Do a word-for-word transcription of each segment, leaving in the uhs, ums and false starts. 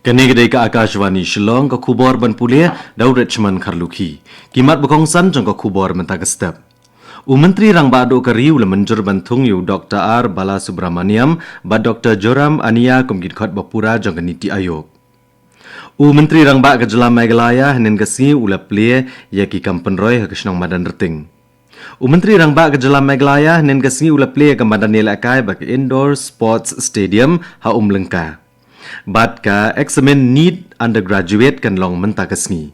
Kane ka dei ka Akashvani Shillong, ka khubor ban pule da u Richmond Kharlukhi. Ki mat ba kongsan jong ka khubor mynta ka step. U Myntri Rangbah Duh ka ri u la mynjur ban thung ïa u Doktor R Balasubramaniam bad Doktor Joram Ania kum ki dkhot ba pura jong ka NITI Aayog. U Myntri Rangbah ka jylla Meghalaya hynnin ka sngi u la plie ïa ki kam pynroi ha ka shnong Madanrting. U Myntri Rangbah ka jylla Meghalaya hynnin ka sngi u la plie ïa ka madan ïalehkai bad ka Indoor Sports Stadium ha Umlyngka. Bad ka eksamin NEET undergraduate kan long mynta ka sngi.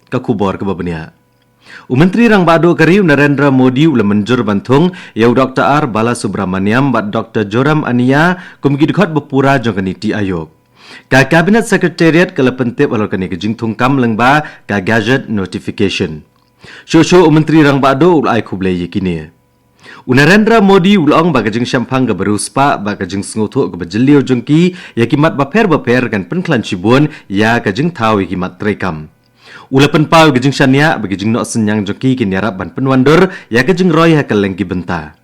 Ka khubor kaba bniah. U Myntri Rangbah Duh ka ri u Narendra Modi u la mynjur ban thung ïa u Doktor R Balasubramaniam bad Doktor Joram Ania kum ki dkhot ba pura jong ka NITI Aayog. Ka Cabinet Secretariat ka la pyntip halor kane ka jingthung kam lyngba ka Gazette notification. Shuh shuh u Myntri Rangbah Duh u la ai khublei ïa kine. U Narendra Modi u la ong ba ka jingshemphang kaba riewspah bad ka jingsngewthuh kaba jylliew jong ki ïa ki mat bapher bapher kan pynkhlaiñ shibun ïa ka jingthaw ïa ki mat treikam. U la pynpaw ïa ka jingshaniah ba ki jingnoh synñiang jong ki kin ïarap ban pynwandur ïa ka jingroi ha kylleng ki bynta.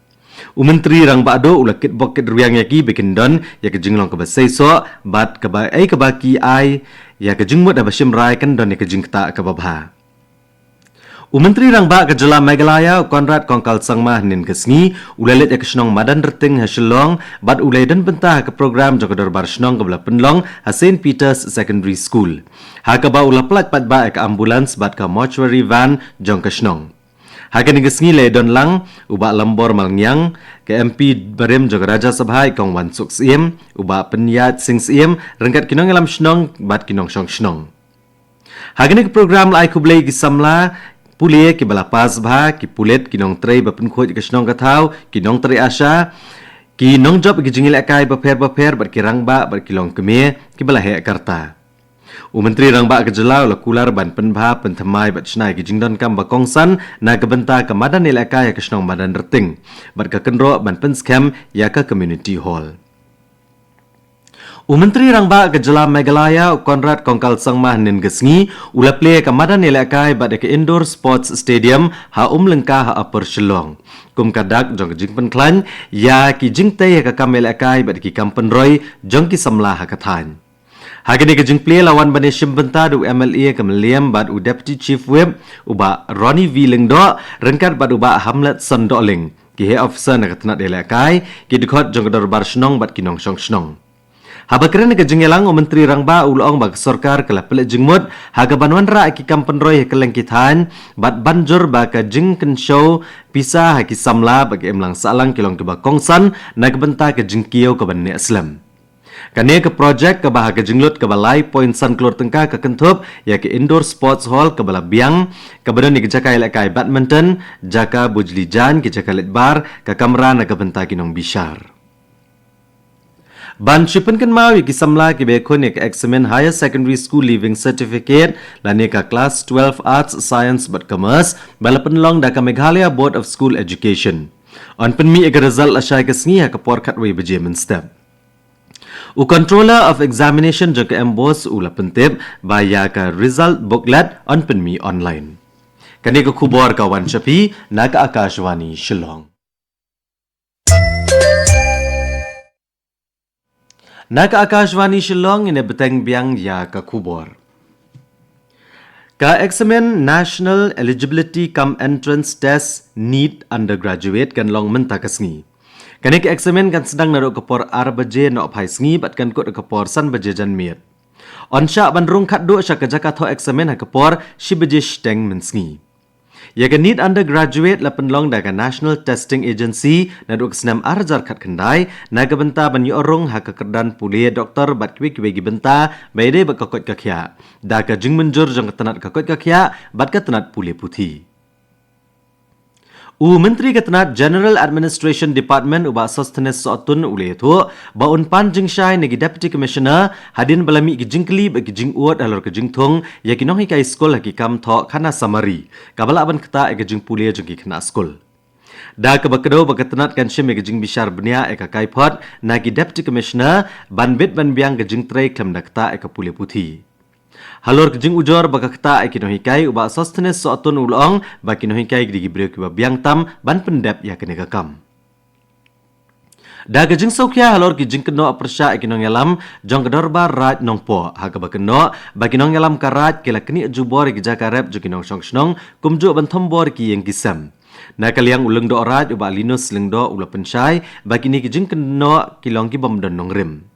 U Myntri Rangbah Duh u la kitbok kitrwiang ïa ki ba kin don ïa ka jinglong kaba seisoh bad kaba ei kaba ki ai ïa ka jingmut haba shim rai kan don ïa ka jingktah kaba bha. U Myntri Rangbah ka jylla Meghalaya u Conrad Kongkal Sangma hynnin ka sngi u la leit ïa ka shnong Madanrting ha Shillong bad u la ïadon bynta ha ka program jong ka dorbar shnong kaba la pynlong ha Saint Peter's Secondary School, ha kaba u la pyllait paidbah ïa ka ambulance bad ka mortuary van jong ka shnong. Ha kane ka sngi la ïadon lang u Bah Lambor Malngiang, ka MP barim jong ka Rajya Sabha i Kong Wansuk Syiem, u Bah Pynïaid Sing Syiem, ryngkat ki nongïalam shnong bad ki nongshong shnong. Ha kane ka program la ai khublei ïa ki samla pule kiba la pass bha, ki pulit, ki nongtrei ba pynkhuid ïa ka shnong ka thaw, ki nongtrei ASHA, ki nongjop ïa ki jingïalehkai bapher bapher bad ki rangbah bad ki longkmie kiba la heh ka rta. U Myntri Rangbah ka jylla u la kular ban pynbha, pynthymmai bad shna ïa ki jingdonkam ba kongsan na ka bynta ka madan ïalehkai ha ka shnong Madanrting bad ka kynroh ban pynskhem ïa ka community hall. U Myntri Rangbah ka jylla Meghalaya u Conrad Kongkal Sangma hynnin ka sngi u la plie ïa ka madan ïalehkai bad ïa ka Indoor Sports Stadium ha Umlyngka ha Upper Shillong kum ka dak jong ka jingpynkhlaiñ ïa ki jingtei ha ka kam ïalehkai bad ki kam pynroi jong ki samla ha ka thaiñ. Ha kane ka jingplie la wan ban ïashim bynta da u MLA ka Mylliem bad u Deputy Chief Whip u Bah Ronnie V Lyngdoh ryngkat bad u Bah Hamletson Dohling, ki heh officer na ka tnat ïalehkai, ki dkhot jong ka dorbar shnong bad ki nongshong shnong. Haba kren ha ka jingïalang u Myntri Rangbah u la ong ba ka sorkar ka la pynleit jingmut ha kaban wanrah ïa ki kam pynroi ha kylleng ki thaiñ bad ban jur ba ka jingkynshew pisa ha ki samla bad ka imlang sahlang ki long kiba kongsan na ka bynta ka jingkiew kaban neh slem. Kane ka projek kaba ha ka jinglut kaba lai point san klur tyngka ka kynthup ïa ka Indoor Sports Hall kaba la biang, kaba don ïa ka jaka ïalehkai badminton, jaka bujli jaiñ, ki jaka leit bar, ka kamra na ka bynta ki nongbishar. Ban shu pynkynmaw ïa ki samla kiba ïakhun ïa ka eksamin Higher Secondary School Leaving Certificate lane ka Class twelve Arts, Science bad Commerce ba la pynlong da ka Meghalaya Board of School Education. Yn pynmih ïa ka result lashai ka sngi ha ka por khatwei baje mynstep. U Controller of Examination jong ka MBOSE u la pyntip ba ïa ka result booklet yn pynmih online. Kane ka khubor ka wan sha phi na ka Akashvani Shillong. Na ka Akashvani Shillong, ngin ïa bteng biang ïa ka khubor. Ka eksamin National Eligibility cum Entrance Test, NEET Undergraduate kan long mynta ka sngi. Kane ka eksamin kan sdang naduh ka por ar baje nohphai sngi bad kan kut ha ka por san baje janmiet. Yn shah ban rung khatduh sha ka jaka thoh eksamin ha ka por shi baje shiteng mynsngi. Ïa ka NEET Undergraduate la pynlong da ka National Testing Agency naduh ka snem ar hajar khatkhyndai na ka bynta ban ïoh rung ha ka kyrdan pule doktor bad kiwei kiwei ki bynta ba ïadei bad ka koit ka khiah, da ka jingmynjur jong ka tnat ka koit ka khiah bad ka tnat pule puthi. U Myntri ka tnat General Administration Department u Bah Sosthenes Sohtun u la ïathuh ba un pan jingshai na ki Deputy Commissioner hadien ba la mih ki jingkylli bad ki jingud halor ka jingthung ïa ki nonghikai skul ha ki kam thoh khana summary kaba lah ban ktah ïa ka jingpule jong ki khynnah skul. Da kaba kdew ba ka tnat kan shim ïa ka jingbishar bniah ïa ka kaiphod na ki Deputy Commissioner ban bit ban biang ka jingtrei khlem da ktah ïa ka pule puthi. Halor ka jingujor ba ka ktah ïa ki nonghikai, u Bah Sosthenes Sohtun u la ong ba ki nonghikai ki dei ki briew kiba biang tam ban pyndep ïa kane ka kam. Da ka jingsngewkhia halor ki jingkynnoh pyrshah ïa ki nongïalam jong ka Dorbar Raid Nongpoh, ha kaba kynnoh ba ki nongïalam ka Raid ki la knieh jubor ïa ki jaka rep jong ki nongshong shnong, kumjuh ban thombor ïa ki ïing ki sem. Na ka liang u Lyngdoh Raid u Bah Linus Lyngdoh u la pynshai ba kine ki jingkynnoh ki long ki bym don nongrim.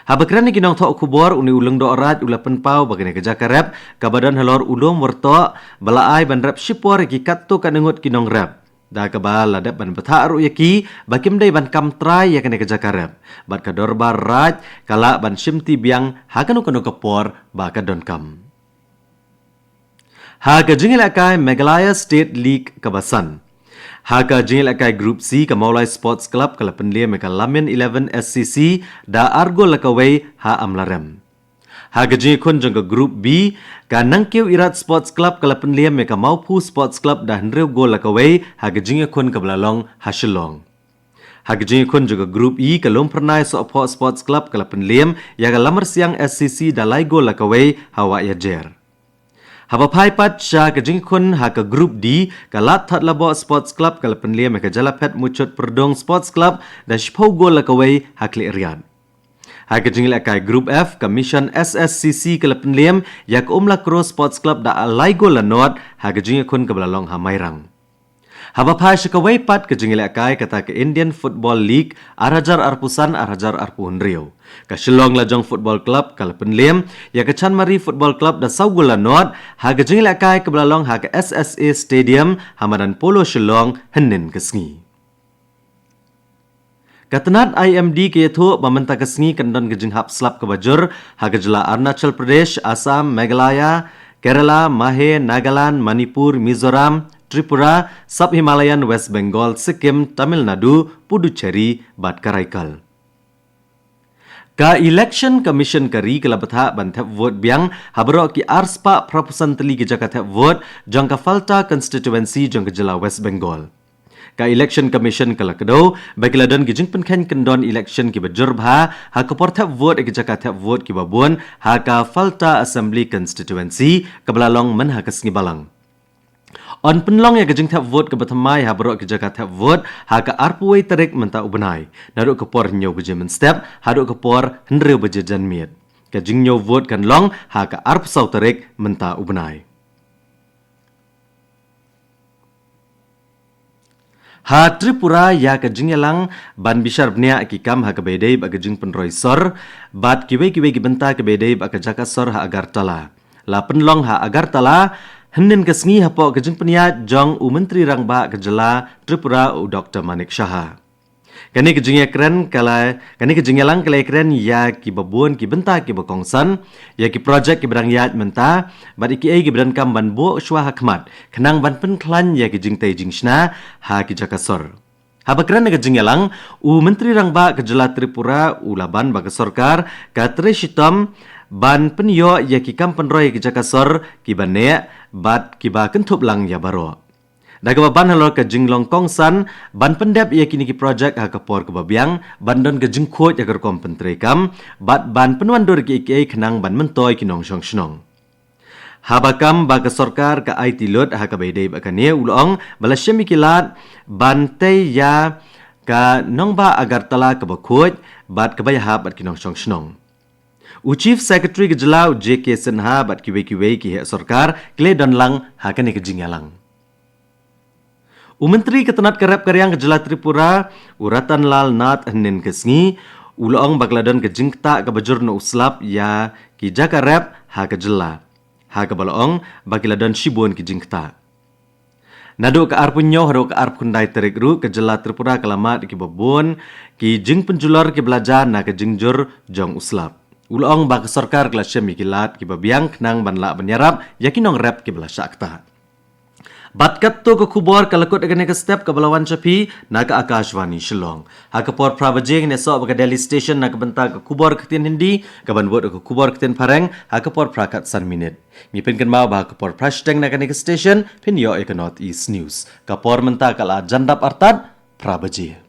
Haba kren ïa ki nongthoh khubor, une u Lyngdoh Raid u la pynpaw ba kane ka jaka rep kaba don halor u lum Wyrtoh ba la ai ban rep shipor ïa ki katto katne ngut ki nongrep, da kaba la dep ban bthah ruh ïa ki ba kim dei ban kam trai ïa kane ka jaka rep, bad ka Dorbar Raid ka lah ban shimti biang ha kano kano ka por ba ka donkam. Ha ka jingïalehkai Meghalaya State League kaba san, ha ka jingïalehkai Group C, ka Mawlai Sports Club ka la pynliem ïa ka Lamin Eleven S C C da ar gol la kawei ha Amlarem. Ha ka jingïakhun jong ka Group B, ka Nangkiew Irat Sports Club ka la pynliem ïa ka Mawphu Sports Club da hynriew gol la kawei ha ka jingïakhun kaba la long ha Shillong. Ha ka jingïakhun jong ka Group E, ka Lumphyrnai Sohphoh Sports Club ka la pynliem ïa ka Lamarsiang S C C da lai gol la kawei ha Wahiajer. Haba phai pat sha ka jingïakhun ha ka Group D, ka Ladthadlaboh Sports Club ka la pynliem ïa ka Jalaphet Muchut Pyrdung Sports Club da shiphew gol la kawei ha Khliehriat. Ha ka jingïalehkai Group F, ka Mission S S C C ka la pynliem ïa ka Umlakro Sports Club da lai gol la nod ha ka jingïakhun kaba la long ha Mairang. Haba phai sha kawei pat ka jingïalehkai, kata ka Indian Football League ar hajar arphew san ar hajar arphew hynriew, ka Shillong Lajong Football Club ka la pynliem ïa ka Chanmari Football Club da saw gol la nod ha ka jingïalehkai kaba la long ha ka S S A Stadium ha madan Polo Shillong hynnin ka sngi. Ka tnat I M D ka ïathuh ba mynta ka sngi kan don ka jinghap slap kaba jur ha ka jylla Arunachal Pradesh, Assam, Meghalaya, Kerala, Mahe, Nagaland, Manipur, Mizoram, Tripura, Sub Himalayan West Bengal, Sikkim, Tamil Nadu, Puducherry bad Karaikal. Ka Election Commission ka ri ka la bthah ban thep vote biang ha baroh ki arspah phra phew san tylli ki jaka thep vote jong ka Falta constituency jong ka jylla West Bengal. Ka Election Commission ka la kdew ba ki la don ki jingpynkheiñ kyndon election kiba jur bha ha ka por thep vote ïa ki jaka thep vote kiba bun ha ka Falta Assembly Constituency kaba la long mynha ka sngi Balang. Yn pynlong ïa ka jingthep vote kaba thymmai ha baroh ki jaka thep vote ha ka arphew wei tarik mynta u bnai, naduh ka por hynñiew baje mynstep haduh ka por hynriew baje janmiet. Ka jingñiew vote kan long ha ka arphew saw tarik mynta u bnai. Ha Tripura, ïa ka jingïalang ban bishar bniah ki kam ha kaba ïadei bad ka jingpynroi sor bad kiwei kiwei ki bynta kaba ïadei bad ka jaka sor ha Agartala la pynlong ha Agartala hynnin ka sngi hapoh ka jingpynïaid jong u Myntri Rangbah ka jylla Tripura, u Doktor Manik Saha. Kane ka jingïakren ka la, kane ka jingïalang ka la ïakren ïa kiba bun ki bynta kiba kongsan, ïa ki projek kiba dang ïaid mynta bad ïa kiei kiba donkam ban buh shuwa ha khmat khnang ban pynkhlaiñ ïa ki jingtei jingshna ha ki jaka sor. Haba kren ha ka jingïalang, u Myntri Rangbah ka jylla Tripura u la ban ba ka sorkar ka trei shitom ban pynïoh ïa ki kam pynroi ïa ki jaka sor kiba neh bad kiba kynthup lang ïa baroh, da kaba ban halor ka jinglong kongsan ban pyndep ïa kine ki projek ha ka por kaba biang, ban don ka jingkhuid ha ka rukom pyntreikam bad ban pynwandur kiei kiei khnang ban myntoi ki nongshong shnong. Haba kam ba ka sorkar ka aiti lut ha kaba ïadei bad kane, u la ong ba la shim ïa ki lad ban tei ïa ka nongbah Agartala kaba khuid bad kaba ïahap bad ki nongshong shnong. U Chief Secretary ka jylla, u J K Sinha, bad kiwei kiwei ki heh sorkar ki la don lang ha kane ka jingïalang. U Myntri ka tnat ka rep ka riang ka jylla Tripura, u Ratan Lal Nath, hynnin ka sngi u la ong ba ka la don ka jingktah kaba jur na u slap ïa ki jaka rep ha ka jylla, ha kaba la ong ba ki la don shibun ki jingktah. Naduh ka arphew hynñiew haduh ka arphew khyndai tarik ruh, ka jylla Tripura ka la mad ïa kiba bun ki jingpynjulor kiba la jia na ka jingjur jong u slap. U la ong ba ka sorkar ka la shim ïa ki lad kiba biang khnang ban lah ban ïarap ïa ki nongrep kiba la shah ktah. Bad katto ka khubor ka la kut ha kane ka step kaba la wan sha phi na ka Akashvani Shillong. Ha ka por phra baje ngin ïasoh bad ka Delhi Station na ka bynta ka khubor ka ktien Hindi, kaban bud ka khubor ka ktien Phareng ha ka por phra khatsan minit. Ngi pynkynmaw ba ha ka por phra shiteng na kane ka station phin ïoh ïa ka North East News. Ka por mynta ka la jan dap artat phra baje.